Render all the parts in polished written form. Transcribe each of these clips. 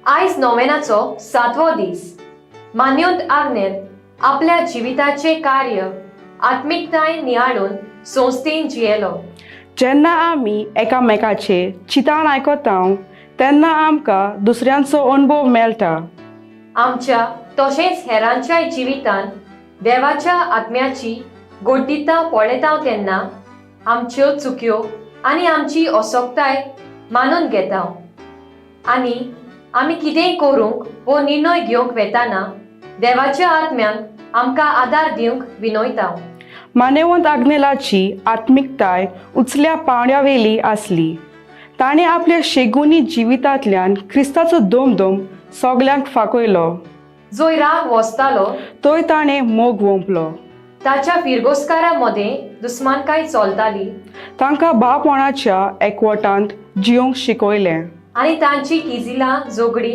आयज नोवेनाचो सातवो दीस. मान्योंत आग्नेल आपल्या जिविताचें कार्य आत्मिकतायेन नियाळून संस्थेन जियेलो. जेन्ना आमी एकामेकाचे चिंतान आयकता तेन्ना आमकां दुसऱ्यांचो अणभव मेळटा. आमच्या तशेंच हेरांच्याय जिवितांत देवाच्या आत्म्याची गोड्डिता पळयता तेन्ना आमच्यो चुक्यो आनी आमची असोक्ताय मानून घेता आनी आमी कितेंय करूंक वो निर्णय घेवंक वेताना देवाच्या आत्म्यांक आमकां आदार दिवंक विनयता. मानेवंत आग्नेलाची आत्मिकताय उचल्या पांवड्यावेली आसली. ताणें आपल्या शेगुनी जिवितांतल्यान क्रिस्ताचो दोमदोम सगल्यांक फाकयलो. जंय राग वसतालो थंय ताणें मोग वोंपलो. ताच्या फिरगोस्कारा मदें दुस्मानकाय चलताली तांकां भावपणाच्या एकवटांत जियोंक शिकयलें आनी तांची किजिलां झगडी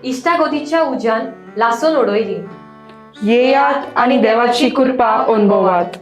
इश्टागतीच्या उज्यान लासून उडयली. येयात आनी देवाची कृपा अनुभवात.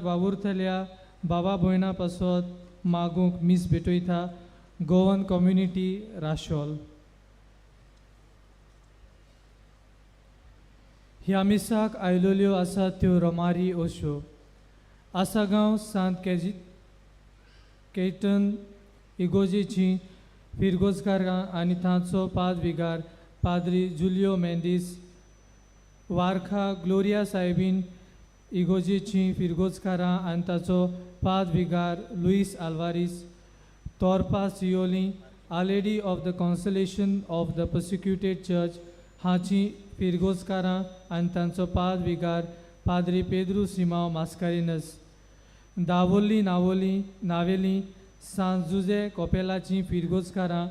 वावुरतल्या बाबा भयणा पासत मागूंक मीस भेटयता गोवन कम्युनिटी राशोल. ह्या मिसाक आयलोल्यो आसा त्यो रोमारी ओश्यो. आसागांव सांत केजी केटन इगोजेची फिरगोजकारां आनी तांचो पाद विगार पाद्री जुलियो मेंदीस, वारखा ग्लोरिया सायबीन इगोजेची फिरगोजकारां आनी ताचो पाद विगार Luis Alvares, Torpa Siolim, Our Lady of the Consolation of the Persecuted Church हाची फिरगोजकारां आनी तांचो पाद विगार पाद्री पेद्रू सिमांव मास्कारिनस, दावोली नावोली नावेली सांत जुजे कोपेलाची फिरगोजकारां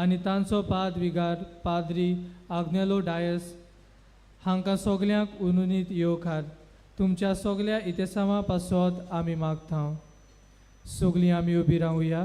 आनी तांचो पाद विगार पाद्री आग्नेलो डायस हांकां सगल्यांक उनुनीत येवकार. तुमच्या सगल्या इतेसांवा पासत आमी मागता. सगलीं आमी उबी रावया.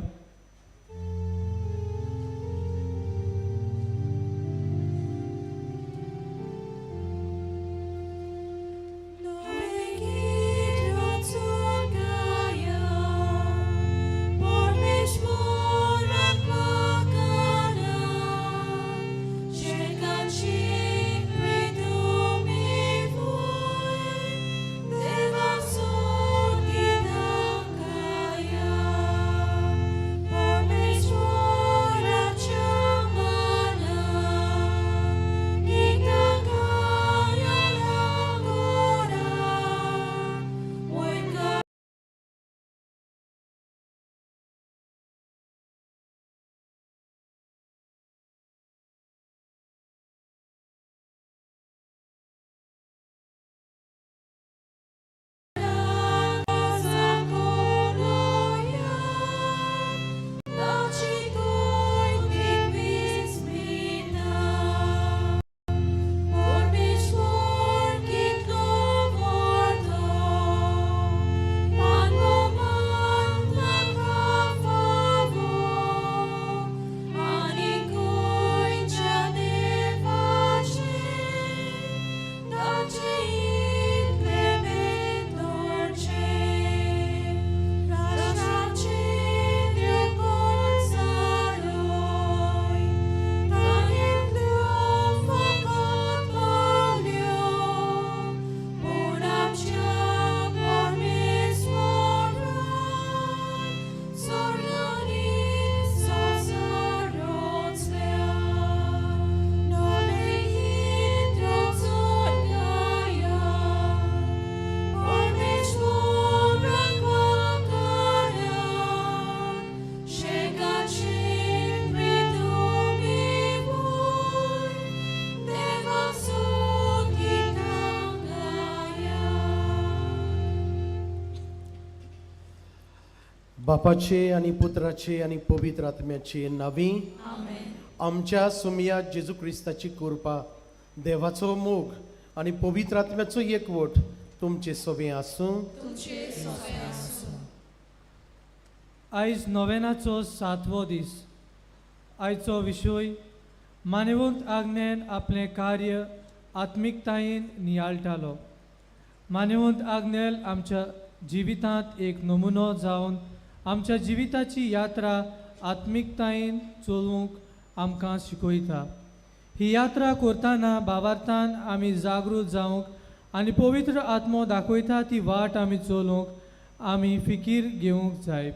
बापाचे आनी पुत्राचे आनी पवित्र आत्म्याचे नावी आमच्या सुमया जेजू क्रिस्ताची कृपा, देवाचो मोग आनी पवित्र आत्म्याचो एकवट तुमचे सोबें आसूं. आयज नोवेनाचो सातवो दीस. आयचो विशय मानेवंत आज्ञेन आपलें कार्य आत्मिकतायेन नियाळटालो. मानेवंत आग्नेल आमच्या जिवितांत एक नमुनो जावन आमच्या जिविताची यात्रा आत्मिकतायेन चलोवंक आमकां शिकयता. ही यात्रा करतना भावार्थान आमी जागृत जावंक आनी पवित्र आत्मो दाखयता ती वाट आमी चलोवंक आमी फिकीर घेवंक जाय.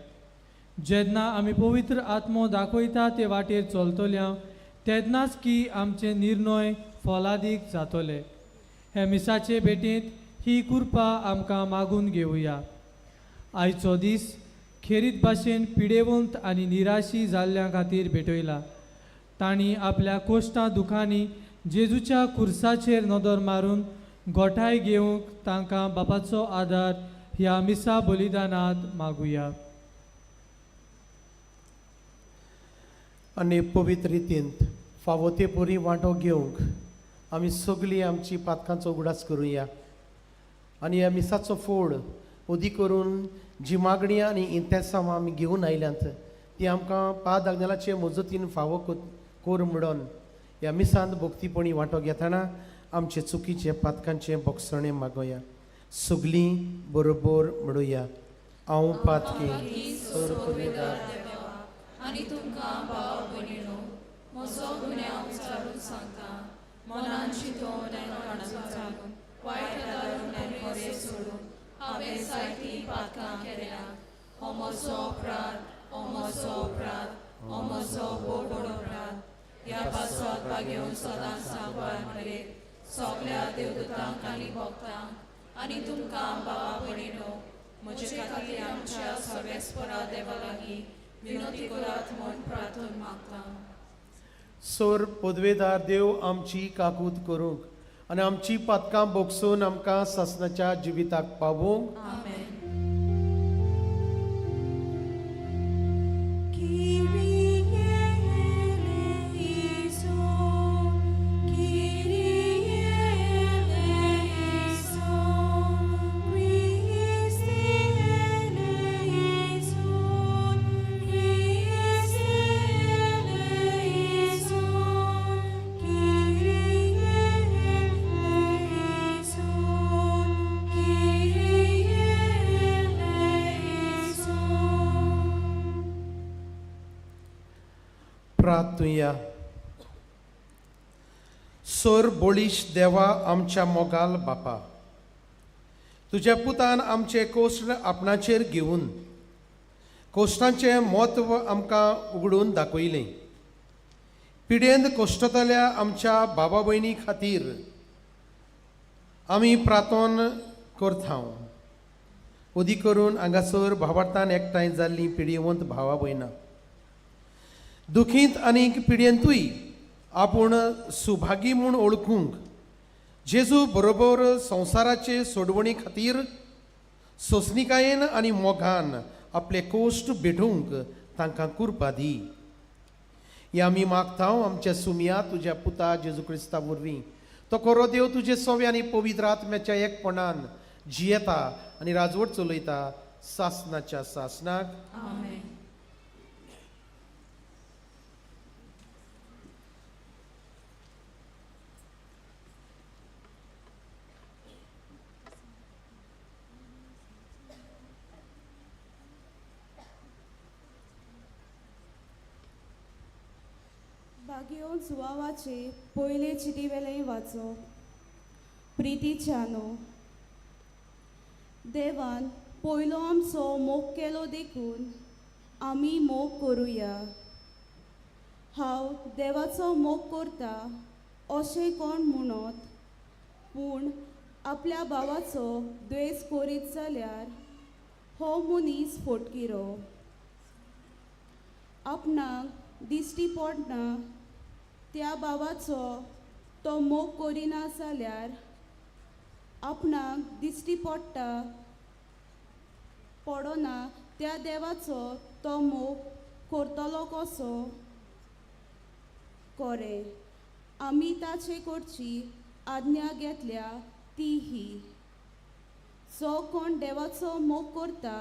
जेन्ना आमी पवित्र आत्मो दाखयता ते वाटेर चलतल्या तेन्नाच की आमचे निर्णय फलादीक जातले. हे मिसाचे भेटेंत ही कृपा आमकां मागून घेवया. आयचो दीस खेरीत भाशेन पिडेवंत आनी निराशी जाल्ल्या खातीर भेटयला. तांणी आपल्या कोश्टां दुखांनी जेजूच्या कुर्साचेर नदर मारून गोठाय घेवंक तांकां बापाचो आदार ह्या मिसा बलिदानांत मागुया. आनी पवित्र रितींत फावो ते परी वांटो घेवंक आमी सगळीं आमची पातकांचो उगडास करुया आनी ह्या मिसाचो फोड उदी करून जी मागणी आनी इंतेसांव आमी घेवन आयल्यांत ती आमकां पाद आग्नेलाचे मजतीन फावो कोर म्हणून ह्या मिसांत भक्तीपणी वांटो घेतना आमचे चुकीचे पातकांचे बोगसणें मागोया. सगळीं बरोबर म्हणुया, हांव पातकी सर पदवेदार आनी तुमकां भाव भयणीनो म्हजो गुन्यांव विचारून सांगता. मनान चिंतून आनी मनान चालून वायट आदारून आनी बरें सोडून हांवें जायतीं पातकां केल्या. हो म्हजो अपराध, हो म्हजो अपराध, हो म्हजो व्हड अपराध. ह्या पासत भागेवन सदांच सांगपार मरेत सगल्या देवदूतांक आनी भक्तांक आनी तुमकां भावा भयणीनो म्हजे खातीर आमच्या सर्वेस्परा देवा लागीं विनोती करात म्हूण प्रार्थना मागता. सोर पदवेदार देव आमची काकूत करूंक आनी आमची पातकां बोगसून आमकां सासणाच्या जिविताक पावोवंक. आमेन. प्रार्थुया. सोर बोळीश देवा आमच्या मोगाल बापा, तुज्या पुतान आमचे कोश्ट आपणाचेर घेवन कोश्टांचें म्हत्व आमकां उगडून दाखयलें. पिडेन कोश्टतल्या आमच्या बाबा भयणी खातीर आमी प्रार्थन करता. उदी करून हांगासर भावार्थान एकठांय जाल्लीं पिडेवंत भावा भयणां दुखींत आनी पिड्येंतूय आपूण सुभागी म्हूण ओळखूंक जेजू बरोबर संवसाराचे सोडवणी खातीर सोंसणिकायेन आनी मोगान आपले कोश्ट भेटूंक तांकां कुरपा दी. हे आमी मागता आमच्या सुमया तुज्या पुता जेजू क्रिस्ता वरवीं. तो खरो देव तुजे सोवे आनी पवित्र आत्म्याच्या एकपणान जियेता आनी राजवट चलयता सासनाच्या सासनाक. आमेन. बागेवन सुवावाचे पयले चिटी वेलें वाचो. प्रितीच्यानो, देवान पयलो आमचो मोग केलो देखून आमी मोग करुया. हांव देवाचो मोग करता अशें कोण म्हणत पूण आपल्या भावाचो द्वेस करीत जाल्यार हो मनीस फोटकिरो. आपणाक दिश्टी पडना त्या भावाचो तो मोग करिना जाल्यार आपणाक दिश्टी पडटा पडना त्या देवाचो तो मोग करतलो कसो? कोरे आमी ताचे कडची आज्ञा घेतल्या ती ही, जो कोण देवाचो मोग करता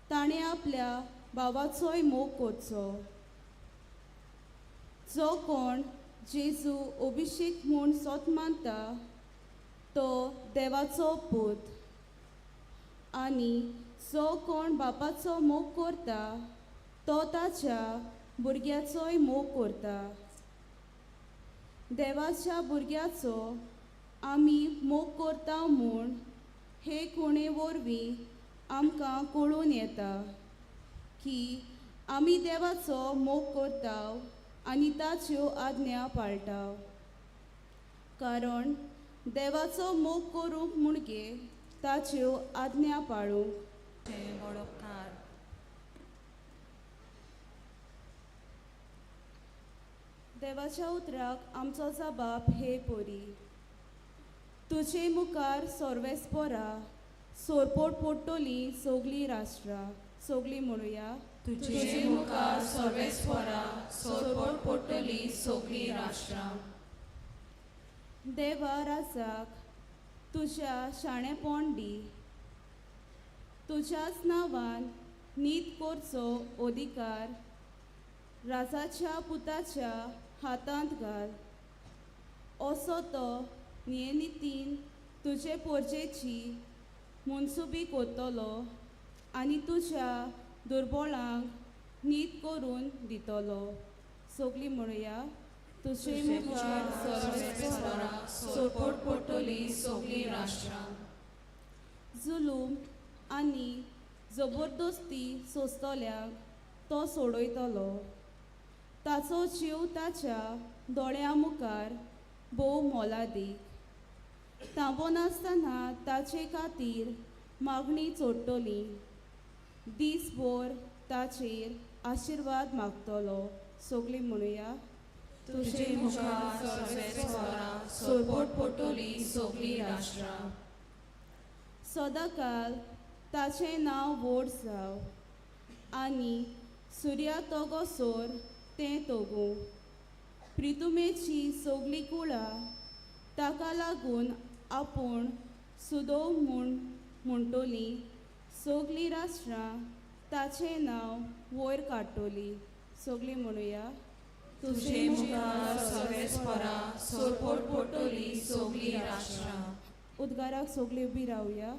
ताणें आपल्या भावाचोय मोग करचो. जो कोण जेजू अभिषेक म्हूण सोत मानता तो देवाचो पूत, आनी जो कोण बापाचो मोग करता तो ताच्या भुरग्याचोय मोग करता. देवाच्या भुरग्याचो आमी मोग करता म्हूण हे खुणे वरवीं आमकां कळून येता की आमी देवाचो मोग करता आनी ताच्यो आज्ञा पाळटा. कारण देवाचो मोग करूंक म्हणगे ताच्यो आज्ञा पाळूंक. देवाच्या उतराक आमचो जबाब हे परी, तुजे मुखार सर्वेस्पोरा सोरपोट पडटली सगळीं राष्ट्रां. सगळीं म्हणुया, तुजे मुखार सर्वेस्पोरा सोरपोट पडटली सगळीं राष्ट्रां. देवा राजाक तुज्या शाणेपण दी, तुज्याच नांवान नीत करचो अधिकार राजाच्या पुताच्या हातांत घाल. असो तो नियनितीन तुजे पोरजेची मनसुबी करतलो आनी तुज्या दुर्बळांक नीत करून दितलो. सगळीं म्हणुया, तुजे मुखार सर्वेस्पोरा सोरपोट पडटली सगळीं राष्ट्रां. जुलूम आनी जबरदस्ती सोंसतल्यांक तो सोडयतलो. ताचो जीव ताच्या दोळ्यां मुखार भोव मोलादीक. तांबोनासतना ताचे खातीर मागणी चडटली, दीसभर ताचेर आशिर्वाद मागतलो. सगळीं म्हणुया, तुजे मुखार सर्वेस्पोरा सोरपोट पडटली सगळीं राष्ट्रां. सदांकाल ताचें नांव व्हड जावं आनी सुर्या तगोसोर तें तगूं. प्रितुमेची सगळीं कुळां ताका लागून आपूण सुदोव म्हूण म्हणटली. सगळीं राष्ट्रां ताचें नांव वयर काडटली. सगळीं म्हणुया, तुजे मुखार सर्वेस्पोरा सोरपोट पडटली सगळीं राष्ट्रां. उद्गाराक सगळीं उबी रावया.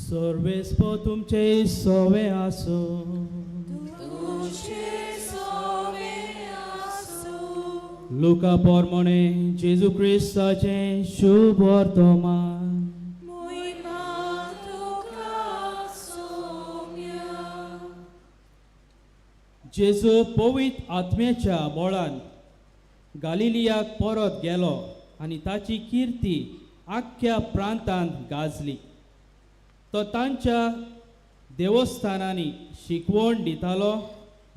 सर्वेस्पो तुमचे सोवे आसूं. लुका पोरमणे जेजू क्रिस्ताचें शुभ वर्तमान. जेजू पवित्र आत्म्याच्या बळान गालिलियाक परत गेलो आनी ताची किर्ती आख्ख्या प्रांतांत गाजली. तो तांच्या देवस्थानांनी शिकवण दितालो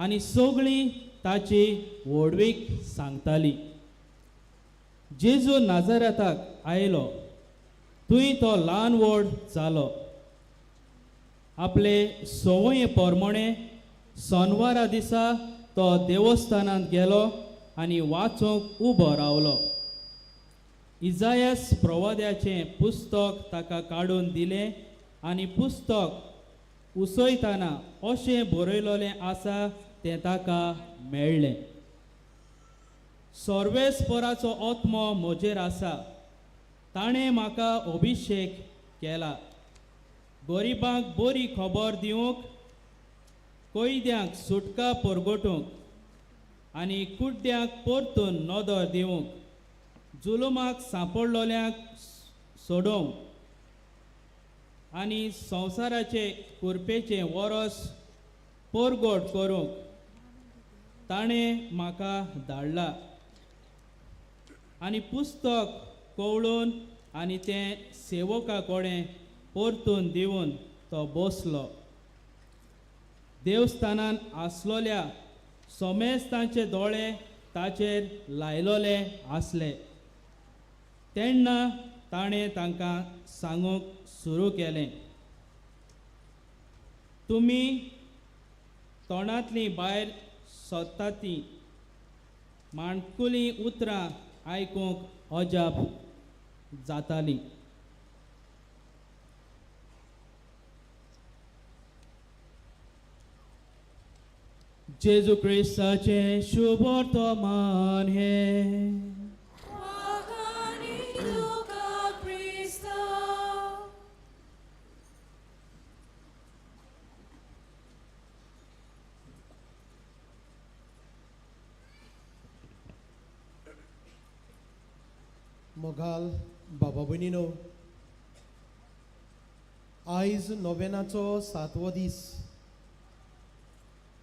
आनी सगळीं ताची व्हडवीक सांगताली. जेजू नाजारेताक आयलो, थंय तो ल्हान व्हड जालो. आपले संवये प्रमाणे सोनवारा दिसा तो देवस्थानांत गेलो आनी वाचूंक उबो रावलो. इजायस प्रवाद्याचें पुस्तक ताका काडून दिलें आनी पुस्तक उसयतना अशें बरयलेलें आसा तें ताका मेळ्ळें. सर्वेस्पराचो आत्मो म्हजेर आसा, ताणें म्हाका अभिशेक केला गरिबांक बरी खबर दिवंक, कैद्यांक सुटका परगटूंक आनी कुड्ड्यांक परतून नदर दिवंक, जुलुमाक सांपडलोल्यांक सोडोवंक आनी संवसाराचे कुरपेचें वरस परगट करूंक ताणें म्हाका धाडला. आनी पुस्तक कवळून आनी तें सेवका कडेन परतून दिवन तो बसलो. देवस्थानान आसलोल्या समेस्तांचे दोळे ताचेर लायलोले आसले. तेन्ना ताणें तांकां सांगूंक सुरू केलें, तुमी तोंडांतलीं भायर सोदता तीं माणकुलीं उतरां आयकूंक अजाप जातालीं. जेजू क्रिस्ताचें शुभ वर्तमान हें. मोगाल बाबा भयणीनो, आयज नोवेनाचो सातवो दीस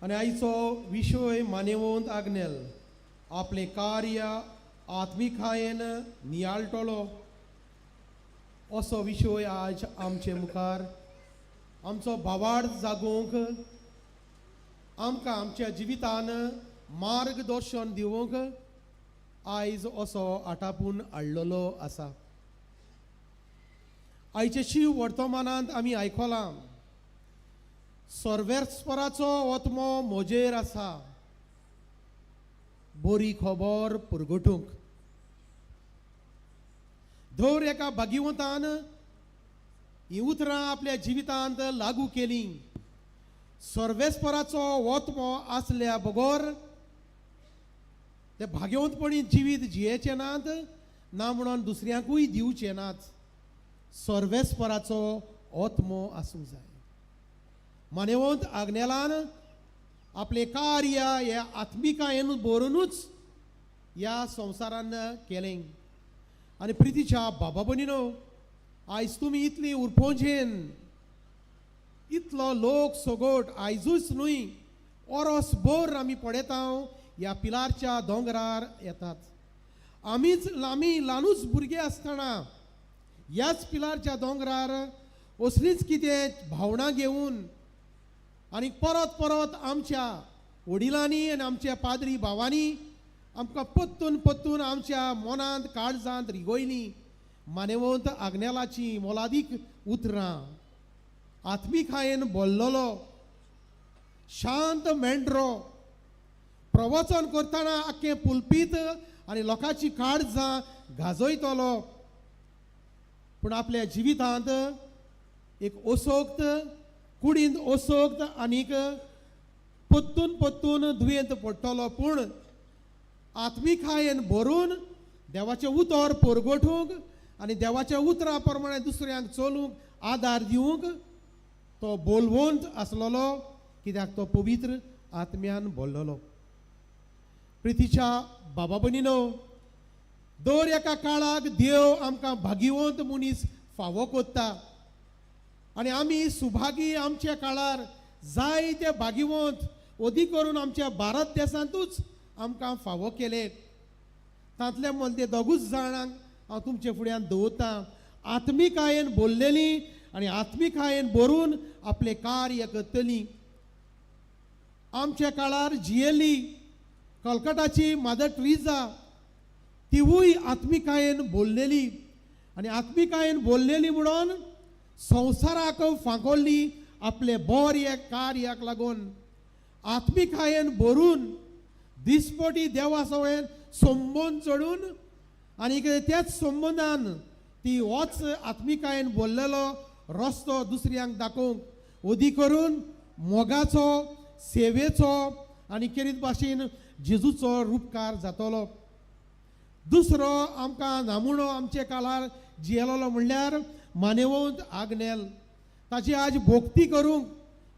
आनी आयचो विशय मानेवंत आग्नेल आपलें कार्य आत्मिकायेन नियाळटलो असो विशय आज आमचे मुखार आमचो भावार्थ जागोवंक, आमकां आमच्या जिवितान मार्गदर्शन दिवंक आयज असो आटापून हाडलेलो आसा. आयचे शिव वर्तमानांत आमी आयकलां, सर्वेस्पराचो आत्मो म्हजेर आसा बरी खबर पुरगटूंक. दर एका भाग्यवंतान हीं उतरां आपल्या जिवितांत लागू केलीं. सर्वेस्पराचो आत्मो आसल्या बगर ते भाग्यवंतपणी जिवीत जियेचे नात, ना म्हणून दुसऱ्यांकूय दिवचे नात. सर्वेस्पराचो आत्मो आसूंक जाय. मानेवंत आग्नेलान आपलें कार्य हे आत्मिकायेन बरोवनूच ह्या संवसारान केलें. आनी प्रितीच्या बाबा भयणीनो, आयज तुमी इतली उरपोंजेन, इतलो लोक सगोट आयजूच न्हय ओरोस भर आमी पळयता ह्या पिलारच्या दोंगरार येतात. आमीच आमी ल्हानूच भुरगे आसतना ह्याच पिलारच्या दोंगरार असलीच कितें भावनां घेवन आनी परत परत आमच्या वडिलांनी आनी आमच्या पाद्री भावांनी आमकां पत्तून पत्तून आमच्या मनांत काळजांत रिगोयलीं मानेवंत आग्नेलाचीं मोलादीक उतरां. आत्मिकायेन बोल्लोलो शांत मेंढरो प्रवचन करतना आख्खें पुलपीत आनी लोकांची काळजां गाजयतलो, पूण आपल्या जिवितांत एक असोक्त कुडींत असोक्त आनीक पत्तून पत्तून दुयेंत पडटलो, पूण आत्मिकायेन भरून देवाचें उतर परगटूंक आनी देवाच्या उतरा प्रमाणे दुसऱ्यांक चलूंक आदार दिवंक तो बोलवंत आसलेलो, कित्याक तो पवित्र आत्म्यान भरलेलो. प्रितीच्या बाबा भयणीनो, दर एका काळाक देव आमकां भाग्यवंत मनीस फावो कोत्ता आनी आमी सुभागी आमच्या काळार जायते भाग्यवंत अदीक करून आमच्या भारत देशांतूच आमकां फावो केले. तांतले मदले दोगूच जाणांक हांव तुमचे फुड्यान दवरतां. आत्मिकायेन बोल्लेली आनी आत्मिकायेन भरून आपलें कार्य करतली. आमच्या काळार जियेली कलकटाची मदर ट्रिजा, तिवूय आत्मिकायेन बोल्लेली आनी आत्मिकायेन बोल्लेली म्हणून संवसाराक फांकोल्ली आपले बऱ्या कार्याक लागून आत्मिकायेन भरून दिसपटी देवा सवयेन संबंद चडून आनी त्याच संबंदान ती होच आत्मिकायेन बोल्लेलो रस्तो दुसऱ्यांक दाखोवंक ओदी करून मोगाचो सेवेचो आनी केरीत भाशेन जेजूचो रुपकार जातलो. दुसरो आमकां नामुणो आमचे काळार जियेलोलो म्हणल्यार मानेवंत आग्नेल. ताची आज भोक्ती करूंक,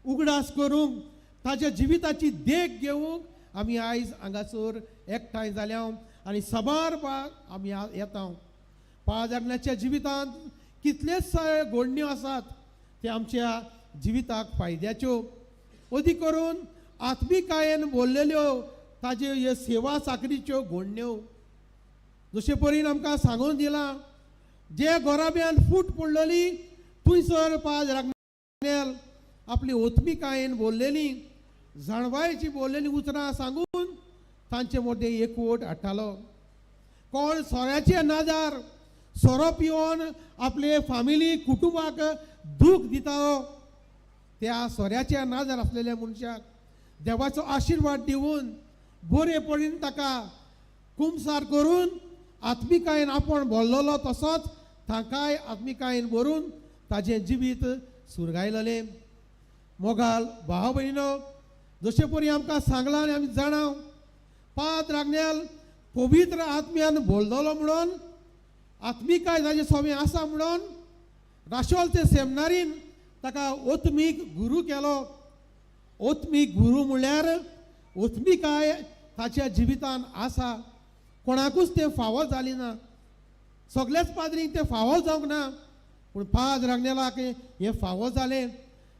उगडास करूंक, ताच्या जिविताची देख घेवंक आमी आयज हांगासर एकठांय जाल्या आनी साबार बाग आमी येता. पाद आग्नेलाच्या जिवितांत कितलेच घडण्यो आसात ते आमच्या जिविताक फायद्याच्यो, अदीक करून आत्मिकायेन बोल्लेल्यो ताज्यो ह्यो सेवा चाकरीच्यो घडण्यो. जशे परीन आमकां सांगून दिलां, जे गोराब्यान फूट पडलेली थंयसर पाद रागनेल आपली ओत्मिकायेन बोल्लेली जाणवायेची बोल्लेली उतरां सांगून तांचे मदें एकवट हाडटालो. कोण सोऱ्याचे नाजार सोरो पिवन आपले फामिली कुटुंबाक दूख दितालो, त्या सोऱ्याच्या नाजार आसलेल्या मनशाक देवाचो आशिर्वाद दिवन बरे पडीन ताका कुमसार करून आत्मिकायेन आपूण बोल्लोलो तसोच ताकाय आत्मिकायेन भरून ताजें जिवीत सुरगायलेलें. मोगाल भाव भयणीनो, जशे परी आमकां सांगलां आनी आमी जाणां पाद रागनेल पवित्र आत्म्यान बोल्लोलो म्हणून आत्मिकाय ताजे सवें आसा म्हणून राशोलचे सेमनारीन ताका ओत्मीक गुरू केलो. ओत्मीक गुरू म्हणल्यार ओत्मिकाय ताच्या जिवितान आसा, कोणाकूच तें फावो जाली ना, सगळ्याच पाद्रींक तें फावो जावंक ना, पूण पाद रागनेलाक हें फावो जालें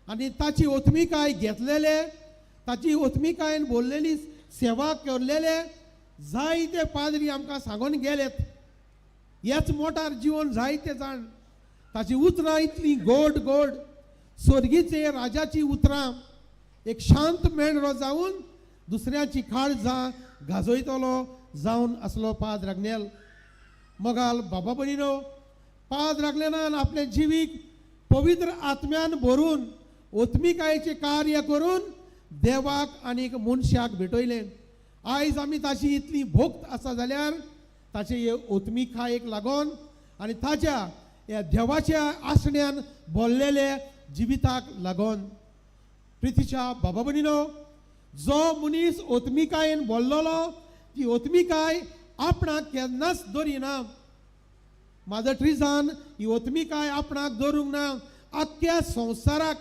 आनी ताची ओत्मिकाय घेतलेले, ताची ओत्मिकायेन बोल्लेली सेवा केल्लेले जायते पाद्री आमकां सांगून गेलेत. ह्याच मोटार जिवन जायते जाण ताची उतरां इतलीं गोड गोड, स्वर्गीचे राजाची उतरां, एक शांत मेंढरो जावन दुसऱ्याची काळजां गाजयतलो जावन आसलो पाद रागनेल. मोगाल बाबा भयणीनो, पाद रागनेलान आपले जिवीक पवित्र आत्म्यान भरून ओत्मिकायेचें कार्य करून देवाक आनीक मनशाक भेटयलें. आयज आमी ताची इतली भोक्त आसा जाल्यार ताचे हे ओत्मिकायेक लागून आनी ताच्या ह्या देवाच्या आसण्यान बोल्लेले जिविताक लागून. प्रितीच्या बाबा भयणीनो, जो मनीस ओत्मिकायेन बोल्लोलो ती ओत्मिकाय आपणाक केन्नाच दवरिना. मादर ट्रिजान ही ओत्मिकाय आपणाक दवरूंक ना, आख्ख्या संवसाराक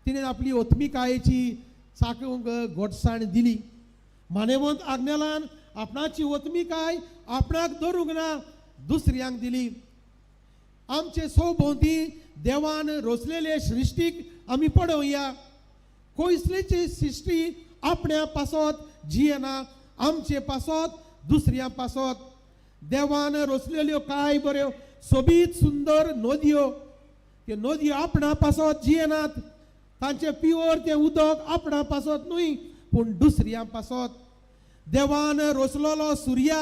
तिणें आपली ओत्मिकायेची चाकूंक गोडसाण दिली. मानेवंत आग्नेलान आपणाची ओत्मिकाय आपणाक दवरूंक ना, दुसऱ्यांक दिली. आमचे सोभोंवती देवान रोचलेले सृश्टीक आमी पळोवया. कोयसलेची सृश्टी आपण्या पासत जियेना, आमचे पासत दुसऱ्या पासत. देवान रोचलेल्यो कांय बऱ्यो सोबीत सुंदर नदयो, त्यो नदयो आपणा पासत जियेनात, तांचे पिवर तें उदक आपणा पासत न्हय पूण दुसऱ्या पासत. देवान रोचलेलो सुर्या,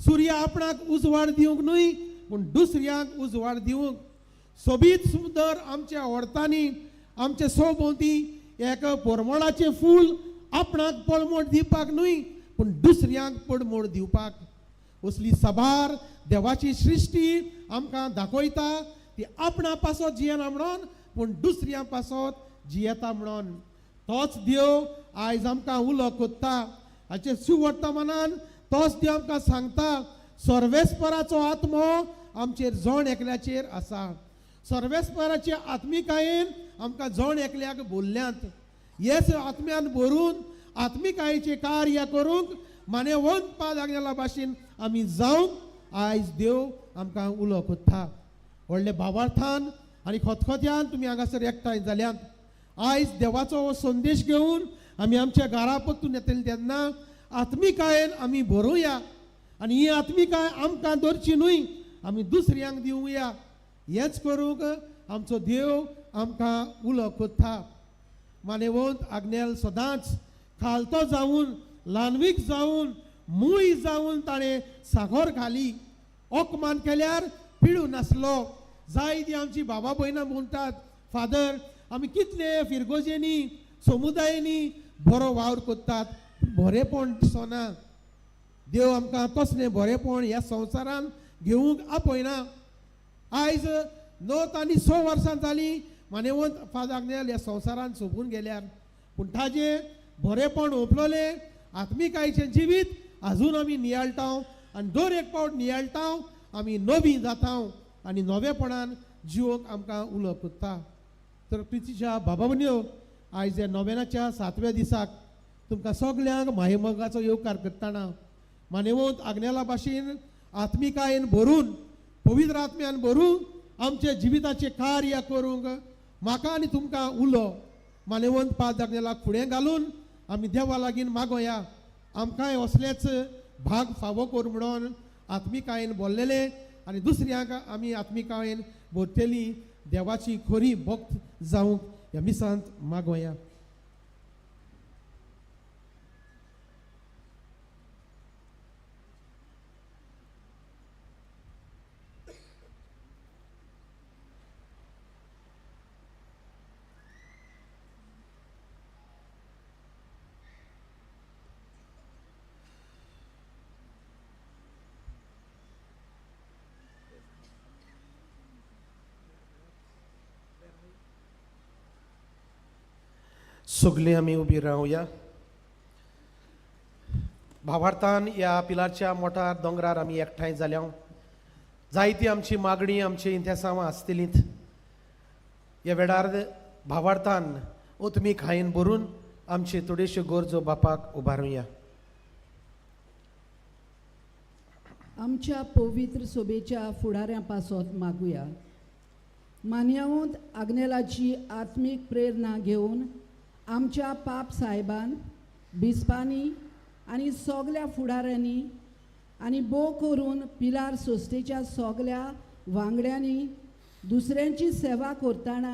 सुर्या आपणाक उजवाड दिवंक न्हय पूण दुसऱ्यांक उजवाड दिवंक. सोबीत सुंदर आमच्या व्हडतांनी आमचे सोभोंवती एक परमळाचें फूल आपणाक पळमोड दिवपाक न्हय पूण दुसऱ्यांक पडमोड दिवपाक. असली साबार देवाची सृश्टी आमकां दाखयता ती आपणा पासत जियेना म्हणून पूण दुसऱ्यां पासत जियेता म्हणून. तोच देव आयज आमकां उलो कोत्ता, हाचे सुवर्तमानान तोच देव आमकां सांगता, सर्वेस्पराचो आत्मो आमचेर जण एकल्याचेर आसा. सर्वेस्पराचे आत्मिकायेन आमकां जण एकल्याक बोल्ल्यांत. हेच आत्म्यान भरून आत्मिकायेचें कार्य करूंक मानेवंत पाद आग्नेला भाशेन आमी जावंक आयज देव आमकां उलो कोत्ता. व्हडले भावार्थान आनी खतखत्यान तुमी हांगासर एकठांय जाल्यात. आयज देवाचो हो संदेश घेवन आमी आमच्या घरा परतून येतले तेन्ना आत्मिकायेन आमी भरुया आनी ही आत्मिकाय आमकां दवरची न्हय, आमी दुसऱ्यांक दिवया. हेंच करूंक आमचो देव आमकां उलो कोत्ता. मानेवंत आग्नेल सदांच खालतो जावन ल्हानवीक जावन मूय जावन ताणें साखर घाली. ओकमान केल्यार पिळूं नासलो. जायती आमची बाबा भयणां म्हणटात, फादर आमी कितले फिरगोजेंनी समुदायांनी बरो वावर करतात, बरेंपण दिसना. देव आमकां तसलें बरेंपण ह्या संवसारान घेवंक आपयना. आयज 9 आनी 6 वर्सां जालीं मानेवंत फादर आग्नेल ह्या संवसारान सोंपून गेल्यार, पूण ताजें बरेंपण ओंपलोलें आत्मिकायेचें जिवीत आजून आमी नियाळटा आनी दर एक पावट नियाळटा आमी नवी जाता आनी नवेपणान जिवोक आमकां उलो करता. तर प्रितीच्या बाबा भयणीयो, आयज ह्या नोवेनाच्या 7व्या दिसाक तुमकां सगल्यांक मायेमोगाचो येवकार करतना मानेवंत आग्नेला भाशेन आत्मिकायेन भरून पवित्र आत्म्यान भरून आमच्या जिविताचें कार्य करूंक म्हाका आनी तुमकां उलो मानेवंत पाद आग्नेलाक फुडें घालून आमी देवा लागीं मागोया. आमकांय असलेच भाग फावो कर म्हणून आत्मिकायेन बोल्लेले आनी दुसऱ्यांक आमी आत्मिकायेन भरतली देवाची खरी भक्त जावंक ह्या मिसांत मागोया. सगळीं आमी उबी रावया. भावार्थान ह्या पिलारच्या मोठार दोंगरार आमी एकठांय जाल्या. जायती आमची मागणी आमची इंतेसांवां आसतलींत. ह्या वेळार भावार्थान ओतमी खायन भरून आमची थोड्योश्यो गरजो बापाक उबारुया. आमच्या पवित्र सोबेच्या फुडाऱ्यां पासत मागुया. मान्यवंत आग्नेलाची आत्मीक प्रेरणा घेवन आमच्या पाप साहेबान बिस्पांनी आनी सगल्या फुडाऱ्यांनी आनी भोव करून पिलार संस्थेच्या सगल्या वांगड्यांनी दुसऱ्यांची सेवा करतना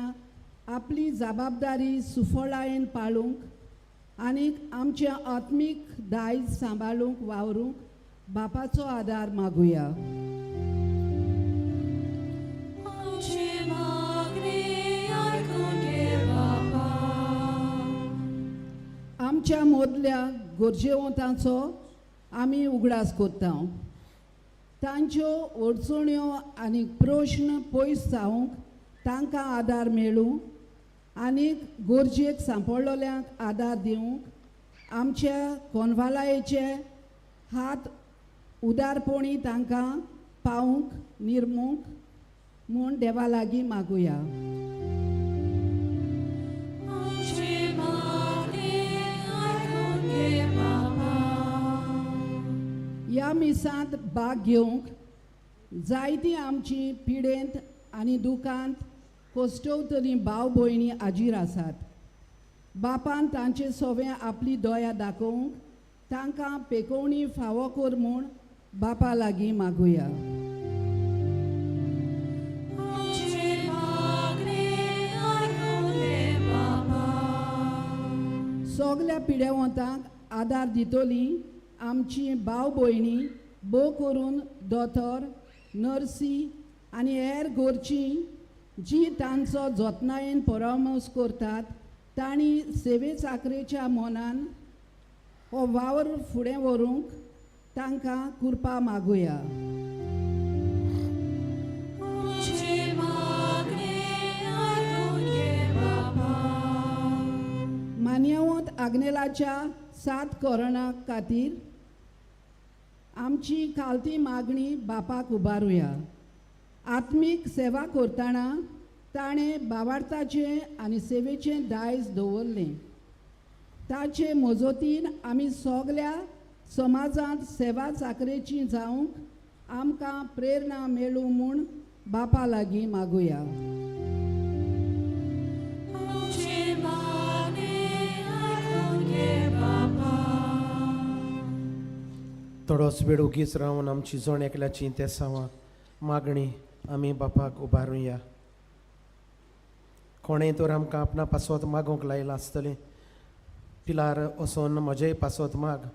आपली जबाबदारी सुफळायेन पाळूंक आनी आमचें आत्मीक दायज सांबाळूंक वावरूंक बापाचो आदार मागुया. आमच्या मदल्या गरजेवंतांचो आमी उगडास करता. तांच्यो अडचण्यो आनी प्रश्न पयस जावंक तांकां आदार मेळूं आनी गरजेक सांपडलेल्यांक आदार दिवंक आमच्या कोनवालायेचे हात उदारपणी तांकां पावूंक निर्मूंक म्हूण देवा लागीं मागुया. ह्या मिसांत भाग घेवंक जायतीं आमची पिडेंत आनी दुकांत कोस्टवतलीं भाव भयणी हाजीर आसात. बापान तांचे सोवे आपली दया दाखोवंक तांकां पेकोवणी फावो कर म्हूण बापा लागीं मागुया. सगल्या पिडेवंतांक आदार दितली आमची भाव भयणी भोव करून दोतोर नर्सी आनी हेर गोरची जी तांचो जतनायेन परामर्श करतात तांणी सेवे चाकरेच्या मनान हो वावर फुडें व्हरूंक तांकां कृपा मागुया. मान्यवंत आग्नेलाच्या 7 कोरोना खातीर आमची खालती मागणी बापाक उबारुया. आत्मीक सेवा करतना ताणें बावार्थाचें आनी सेवेचें दायज दवरलें. ताचे मजतीन आमी सगल्या समाजांत सेवा चाकरेची जावंक आमकां प्रेरणा मेळूं म्हूण बापा लागीं मागुया. थोडोच वेळ उगीच रावन आमची जण एकल्याची तेसांवां मागणी आमी बापाक उबारुया. कोणें तर आमकां आपणा पासत मागूंक लायलां आसतलें. पिलार वचोन म्हजेय पासत माग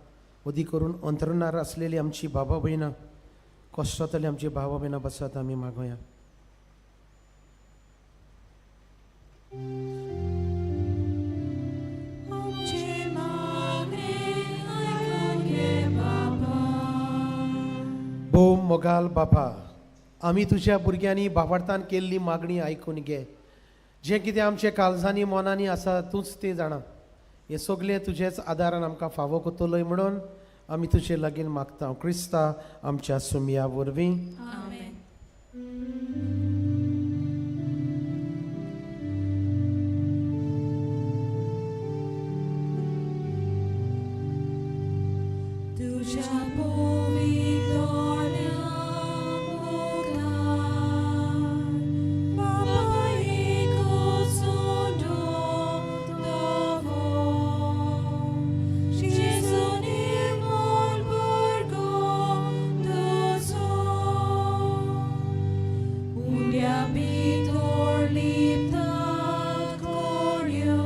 अदी करून अंतरुणार आसलेली आमची बाबा भयणां कश्टतली आमची भावा भयणां बसत आमी मागोया. मोगाल बापा, आमी तुज्या भुरग्यांनी बाबार्थान केल्ली मागणी आयकून घे. जें कितें आमच्या काळजांनी मनांनी आसा तूंच तें जाणा. हें सगलें तुजेच आदारान आमकां फावो कोतलोय म्हणून आमी तुजे लागीं मागता, क्रिस्ता आमच्या सुमया वरवीं. आमेन. तुज्या पवित्र मुखार बाबा एकूच दवो, जेजू निर्मळ भुरगो तुजो, उंड्या भितर लिपतात कोऱ्यो,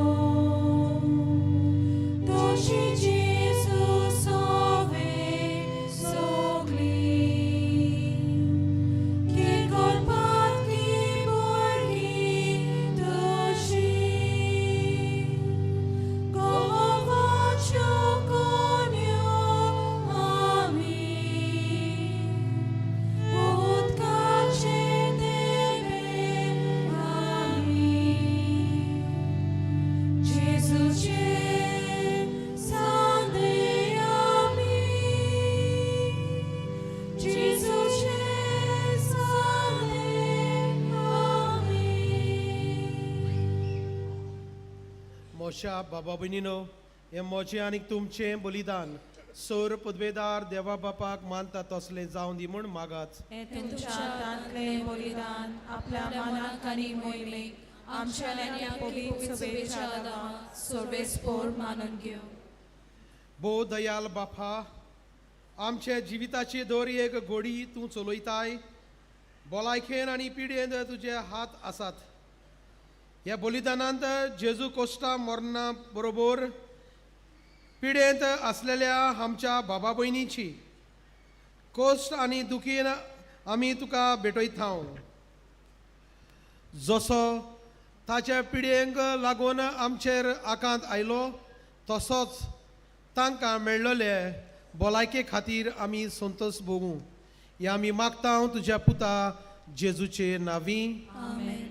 तशी जेजू सोवे सगळी, किरकोळ की भुरगीं तशी, गोवाच्यो कोन्यो आमी, उदकाचे देवे आमी, जेजूचे सांदे आमी, जेजूचे सांदे आमी. मोशा बाबा भयणीनो, हें म्हजें आनी तुमचें बलिदान सोर पदवेदार देवा बापाक मानता तसलें जावं दी म्हूण मागात. हें तुमच्या हातांतलें बलिदान आपल्या मनाक आनी मोहिमेक आमच्या आनी पवित्र सभेच्या आदाराक सर्वेस्पोर मानून घेवं. भोव दयाल बापा, आमच्या जिविताची दर एक घोडी तूं चलयताय. भलायकेन आनी पिडेन तुजे हात आसात. ह्या बलिदानांत जेजू कोश्टा मरणा बरोबर पिडेंत आसलेल्या आमच्या बाबा भयणीची कोश्ट आनी दुखीन आमी तुका भेटयता. जसो ताच्या पिडयेंक लागून आमचेर आकांत आयलो, तसोच तांकां मेळ्ळले भलायके खातीर आमी संतोश भोगूं. हे आमी मागता तुज्या पुता जेजूचे नांवी. आमेन.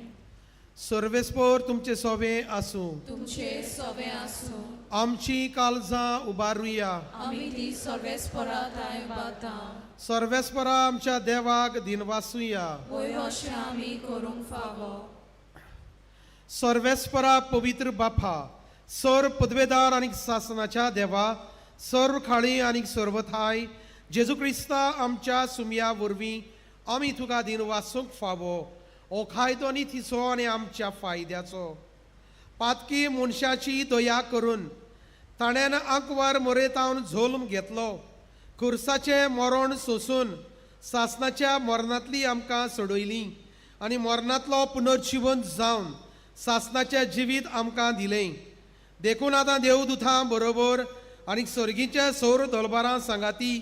सर्वेस्पोर तुमचे सोवे आसूं. तुमचे सोवे आसूं. आमची काळजां उबारुया. आमी ती सर्वेस्पोरा थांय उबारता. सर्वेस्परा आमच्या देवाक दिनवासुया. वय अशें आमी करूंक फावो. सर्वेस्परा पवित्र बापा, सर्व पदवेदार आनी सासनाच्या देवा, सर्व खाळी आनी सर्वथाय जेजू क्रिस्ता आमच्या सुमया वरवीं आमी तुका दिनवासूंक फावो. हो कायदो नितीचो आनी आमच्या फायद्याचो. पातकी मनशाची दया करून ताणें आंकवार मोरेतावन झोल्म घेतलो. खुर्साचें मरण सोसून सासनाच्या मरणांतली आमकां सोडयली आनी मरणांतलो पुनर्जिवन जावन सासनाचें जिवीत आमकां दिलें. देखून आतां देवदुतां बरोबर आनी सर्गीच्या सौर दलबारां सांगाती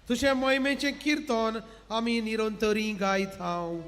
तुजें मोहिमेचें किर्तन आमी निरंतरी गायत हांव.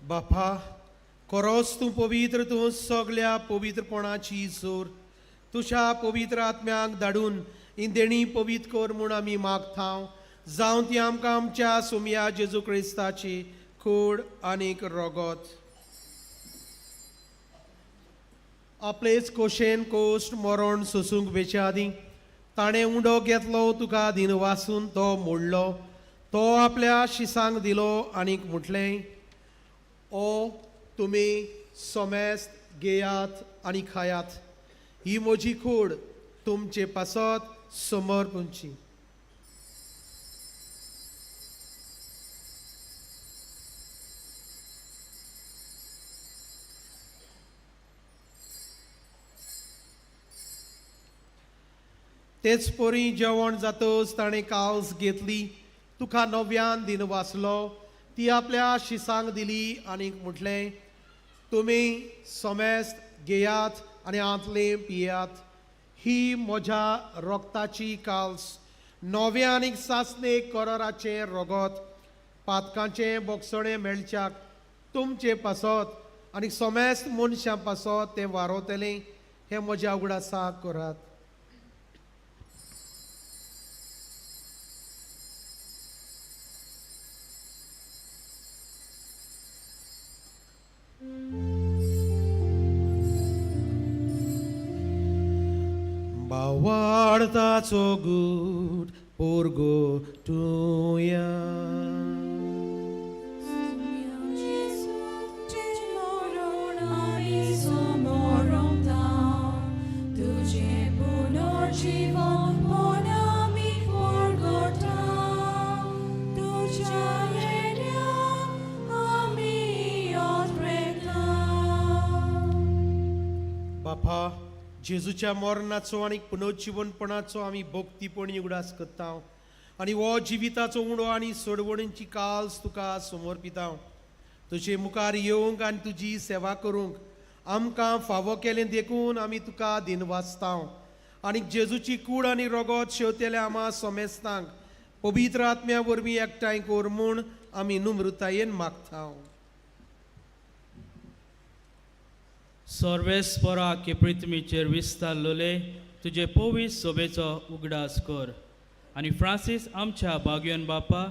बापा, खरोच तूं पवित्र, तूं सगल्या पवित्रपणाची जोर. तुज्या पवित्र आत्म्याक धाडून ही देणी पवित्र कर म्हूण आमी मागता. जावं ती आमकां आमच्या सोमया जेजू क्रिस्ताची कूड आनीक रोगोत. आपलेच कोशेन कोश्ट मरण सोसूंक वेच्या आदीं ताणें उंडो घेतलो, तुका दिन वासून तो मोडलो, तो आपल्या शिसांक दिलो आनीक म्हटलें, ओ तुमी सोमेस्त घेयात आनी खायात, ही म्हजी कूड तुमचे पासत समर्पणची. तेच परी जेवण जातच ताणें कावस घेतली, तुका नव्यान दिन वाचलो, ती आपल्या शिसांक दिली आनी म्हटलें, तुमी सोमेस्त घेयात आनी आंतलें पियात, ही म्हज्या रोगताची काल्स, नव्या आनी सासणे कराराचें रोगत, पातकांचें बोगसणें मेळच्याक तुमचे पासत आनी सोमेस्त मनशां पासत तें वारोतलें, हें म्हज्या उगडासाक करात. बावाडताचो गूट पोरगो तुया. बापा, जेजूच्या मरणाचो आनी पुनर्जिवनपणाचो आमी भक्तीपणी उगडास करता आनी हो जिविताचो उणो आनी सोडवणीची काल्स तुका समर्पिता. तुजे मुखार येवंक आनी तुजी सेवा करूंक आमकां फावो केलें देखून आमी तुका दिनवासता आनी जेजूची कूड आनी रोगोत शेवतेल्या आमा सोमेस्तांक पवित्र आत्म्या वरवीं एकठांय कर म्हूण आमी नम्रतायेन मागता. सर्वेस्परा के पृथ्वीचेर विस्तारलोले तुजे पवित्र सोबेचो उगडास कर आनी फ्रांसीस आमच्या बागयोन बापा,